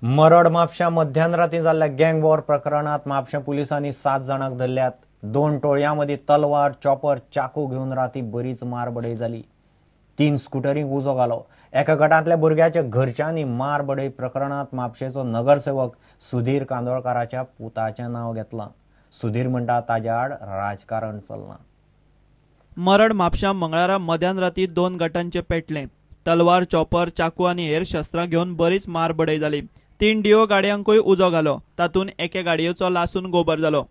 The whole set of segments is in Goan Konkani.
मरड म्हापश्यां मध्यान राती जाल्ल्या गँग वॉर प्रकरणांत म्हापशें पुलिसांनी 7 जाणांक धरल्यात. 2 टोळयां मदीं तलवार, चॉपर, चाकू घेवन राती बरीच मारबडय जाली. 3 स्कुटरींक उजो घालो. एका गटांतल्या भुरग्याच्या घरच्यांनी मारबडय प्रकरणांत म्हापशेचो नगरसेवक सुधीर कांदोळकाराच्या पुताचें नांव घेतलां. सुधीर म्हणटा ताज्या आड राजकारण चल्लां. मरड म्हापश्यां मंगळारा मध्यान राती 2 गटांचे पेटलें. तलवार, चॉपर, चाकू आनी हेर शस्त्रां घेवन बरीच मारबडय जाली. 3 डिओ गाडयांकूय उजो घालो. तातूंत एके गाडयेचो लासून गोबर जालो.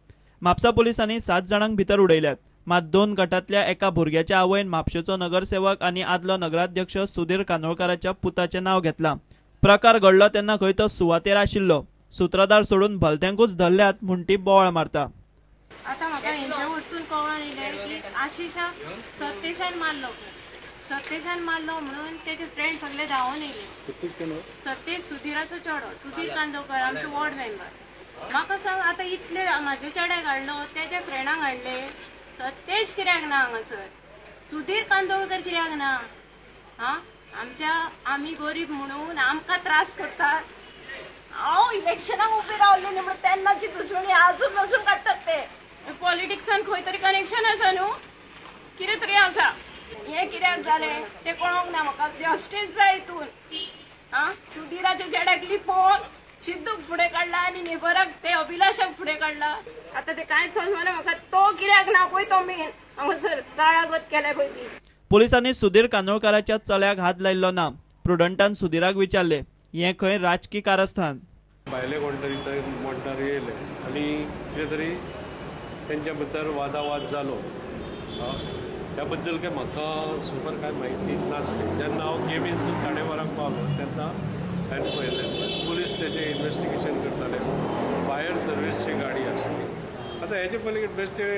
म्हापसा पुलिसांनी 7 जाणांक भितर उडयल्यात. मात 2 गटांतल्या एका भुरग्याच्या आवयन म्हापशेचो नगरसेवक आनी आदलो नगराध्यक्ष सुधीर कांदोळकाराच्या पुताचें नांव घेतलां. प्रकार घडलो तेन्ना खंय तो सुवातेर आशिल्लो. सुत्रधार सोडून भलत्यांकूच धरल्यात म्हूण ती बोवाळ मारता. आतां म्हाका हेंच्या वटसून कळोन येयलें की आशिशाक सत्येशान मारलो. सत्येशान मारलो म्हणून तेजे फ्रेंड सगळे धांवून येयले. सत्येश सुधीराचो चेडो, सुधीर कांदोळकर आमचो वॉर्ड मेंबर. म्हाका सांग आतां इतले म्हाजे चेड्याक हाडलो, तेजे फ्रेंडांक हाडले, सत्येश कित्याक ना हांगासर, सुधीर कांदोळकर कित्याक ना? हा, आमच्या आमी गरीब म्हणून आमकां त्रास करतात. हांव इलेक्शनाक उबें रावलें न्ही म्हणून तेन्नाची दुश्मनी आजून अजून काडटात ते. पॉलिटिक्सान खंय तरी कनेक्शन आसा न्हू, कितें तरी आसा. हें कित्याक जालें तें कळोंक ना म्हाका. जस्टीस जाय हितून. आं, सुधीराच्या चेड्याक लिपोवन सिद्धूक फुडें काडला आनी नेबराक ते अभिलाशाक फुडें काडला. आतां ते कांयच समजना म्हाका. तो कित्याक ना पळय तो मेन हांगासर जाळागत केल्या पळय ती. पुलिसांनी सुधीर कांदोळकाराच्या चल्याक हात लायिल्लो ना. प्रुडंटान सुधीराक विचारलें, हें खंय राजकी कारस्थान? भायले कोण तरी थंय म्हणटार येयले आनी कितें तरी तेंच्या भितर वादावाद जालो. त्या बद्दल काय म्हाका सुपर काय म्हायती नासली. जेन्ना हांव केबीन 4:30 वरांक पावलो तेन्ना हांवें पळयलें पुलीस तेजें इन्वेस्टिगेशन करताले. फायर सर्वीसची गाडी आसली. आतां हेजे पयलीं बेश्टे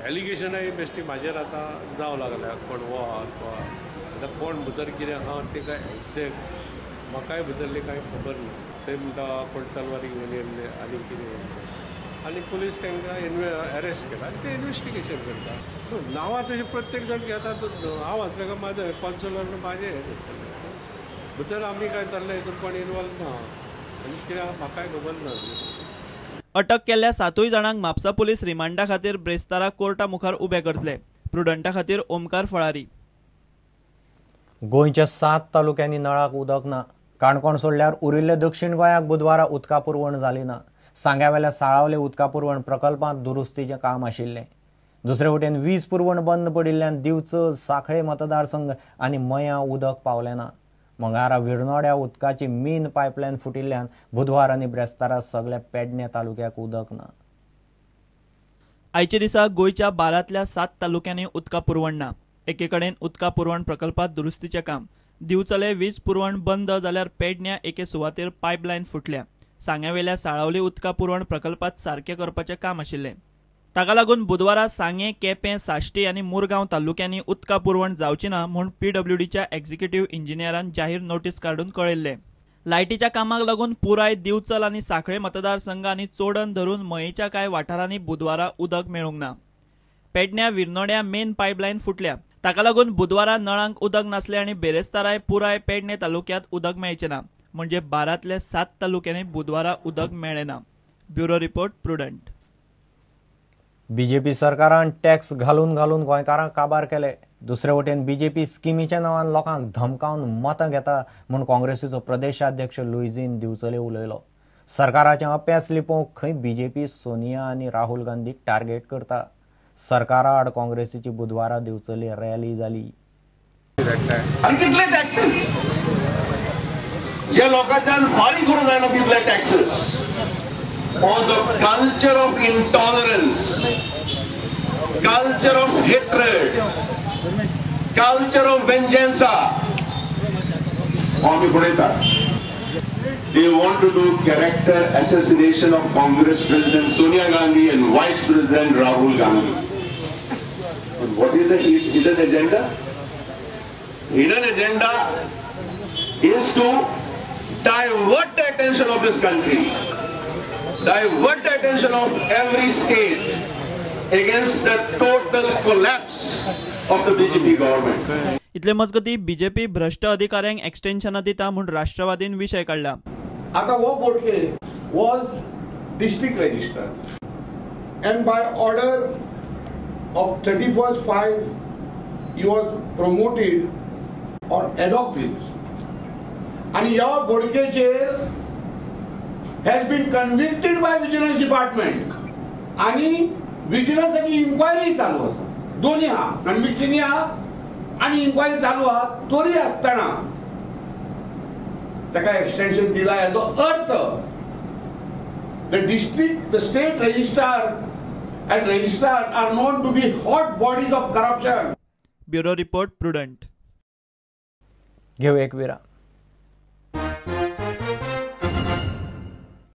एलिगेशनाय बेश्टी म्हाजेर आतां जावं लागल्या. कोण हो आहा तो आहा, आतां कोण भितर कितें आहा तें काय एग्जॅक्ट म्हाकाय भितरली कांय खबर ना. थंय म्हणटा कोण तलवारी घेवन येयल्ले आनी कितें येयल्ले आनी पुलीस तांकां अरेस्ट केला आनी ते इन्वेस्टिगेशन करता. नांवां तशें प्रत्येक जाण घेतात. हांव आसलें काय म्हाजें कॉन्सुलर म्हाजें हें करतलें. भितर आमी काय चल्लें हितून कोण इनवॉल्व ना आनी कितें म्हाकाय खबर ना. अटक केल्ल्या 7 जाणांक म्हापसा पुलीस रिमांडा खातीर ब्रेस्तारा कोर्टा मुखार उबे करतले. प्रुडंटा खातीर ओमकार फळारी. गोंयच्या 7 तालुक्यांनी नळाक उदक ना. काणकोण सोडल्यार उरिल्ले दक्षिण गोंयाक बुधवारा उदका पुरवण जाली ना. सांग्यावेल्या साळावले उदका पुरवण प्रकल्पांत दुरुस्तीचें काम आशिल्लें. दुसरे वटेन वीज पुरवण बंद पडिल्ल्यान दिवचल, सांखळे मतदारसंघ आनी मयां उदक पावलें ना. मंगळारा विर्नोड्या उदकाची मेन पायपलायन फुटिल्ल्यान बुधवार आनी ब्रेस्तारा सगल्या पेडणे तालुक्याक उदक ना. आयच्या दिसा गोंयच्या 12तल्या 7 तालुक्यांनी उदका पुरवण ना. एके कडेन उदका पुरवण प्रकल्पांत दुरुस्तीचें काम, दिवचले वीज पुरवण बंद जाल्यार पेडण्या एके सुवातेर पायपलायन फुटल्या. सांग्यावेल्या साळावली उदका पुरवण प्रकल्पांत सारकें करपाचें काम आशिल्लें. ताका लागून बुधवारा सांगें, केपें, साश्टी आनी मुरगांव तालुक्यांनी उदका पुरवण जावची ना म्हूण पीडब्ल्यूडीच्या एक्झिक्युटिव्ह इंजिनियरान जाहीर नोटीस काडून कळयल्लें. लायटीच्या कामाक लागून पुराय दिवचल आनी सांखळे मतदारसंघ आनी चोडण धरून मयेच्या कांय वाठारांनी बुधवारा उदक मेळूंक ना. पेडण्या विर्नोड्या मेन पायपलायन फुटल्या. ताका लागून बुधवारा नळांक उदक नासलें आनी बेरेस्ताराय पुराय पेडणे तालुक्यांत उदक मेळचें ना. म्हणजे 12तल्या 7 तालुक्यांनी बुधवारा उदक मेळ्ळें ना. Bureau report, Prudent. BJP सरकारान टॅक्स घालून घालून गोंयकारांक काबार केले. दुसरे वटेन बीजेपी स्किमीच्या नांवान लोकांक धमकावन मतां घेता म्हूण काँग्रेसीचो प्रदेशाध्यक्ष लुईझीन दिवचले उलयलो. सरकाराचें अपेस लिपोवंक खंय बीजेपी सोनिया आनी राहुल गांधीक टार्गेट करता. सरकारा आड काँग्रेसीची बुधवारा दिवचले रॅली जाली. आनी कितले टॅक्सेस जे लोकांच्यान फारीक करूंक जायना तितले taxes. Was a culture of intolerance, culture of hatred, culture of vengeance. They want to do character assassination of Congress President Sonia Gandhi and Vice President Rahul Gandhi. But what is the hidden agenda? Hidden agenda is to divert the attention of this country, divert the attention of every state against the total collapse of the BJP government. इतले मजगती बीजेपी भ्रष्ट अधिकाऱ्यांक एक्सटेन्शनां दिता म्हूण राष्ट्रवादीन विशय काडला. आतां हो Bodke was district registrar and by order of 31/5 he was promoted on ad hoc basis. आनी ह्या बोडकेचेर has been convicted by vigilance department आनी विजिलन्साची इन्क्वायरी चालू आसा. दोन्ही आहा, कन्विक्शनय आहा आनी इन्क्वायरी चालू आहा. तरी आसतना ताका एक्सटेन्शन दिला. हेजो अर्थ the district, the state registrar and registrar are known to be hot bodies of corruption. Bureau report, Prudent. घेऊ एक विराम.